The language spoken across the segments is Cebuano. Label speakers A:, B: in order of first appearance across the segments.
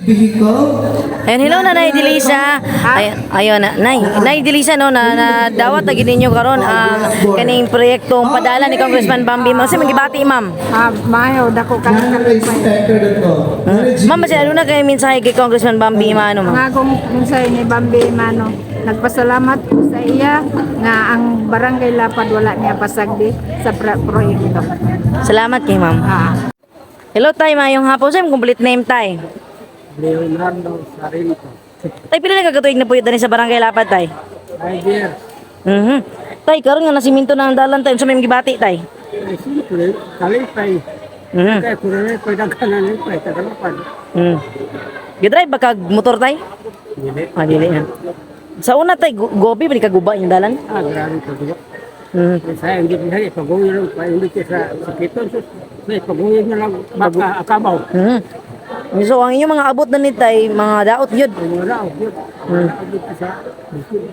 A: Vehicle.
B: Ayan, hello, Nanay Delisa. Ay, ayun, na, Nay, Nay Delisa, no, na dawat na gid ninyo karon ang kaning proyektong padala ni Congressman Bambi. Ma'am, sa gibati, ma'am?
C: Ah, maayo dako kang kalipay.
B: Ma'am, basta ano na kay mensahe kay Congressman Bambi Emano, ma'am?
C: Nga kung mensahe ni Bambi Emano, nagpasalamat ko sa iya nga ang Barangay Lapad wala niya pasagdi sa proyekto.
B: Salamat kay ma'am.
C: Ah.
B: Hello, tay, maayong hapon. Sa imong complete name, tay?
D: Leonardo Sarento.
B: Tay, pila na katuig na puyo dani sa Barangay Lapad, tay?
D: 5 years.
B: Tay, karon nga nasiminto na ang dalan, tay. Unsa may gibati, tay?
D: Ay, siyempre, kalipay. Kaya kung ano, pwede ka na nalipay, tagalapad.
B: Gidrive ba kag motor, tay?
D: Hindi.
B: Ah, dili na. Sa una, tay, gobi ba ni kaguba yung dalan?
D: Ah, grabe ka diba? Saya hindi pa siya, ipaguwi lang, pa hindi siya sa sakiton. So, ipaguwi na lang, baka akabaw.
B: So ang inyong mga abot na ni tay, mga daot yun.
D: Wala, yun. Wala, yun sa bukid.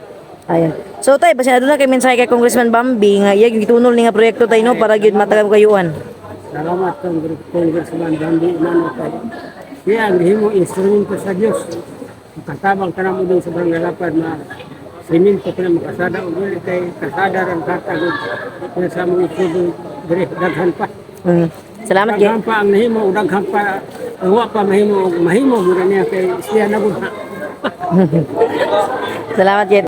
B: Ayan. So tay, basin aduna kay mensahe kay Congressman Bambi nga iya gitunol ni nga proyekto, tay, no, para gyud matagam kayuan.
D: Salamat, Congressman Bambi Emano kay. Siya ang himo instrumento sa Dios. Makatabang ka na mo doon sa Barangay Lapad na siminto ka na makasada o dili kay kasada rang katag og sa mga isugo diri daghan pa.
B: Salamat gyud.
D: Daghan pa ang nahimo o daghan pa ang wa pa mahimo og mahimo gyud niya kay siya na gud.
B: Salamat gyud.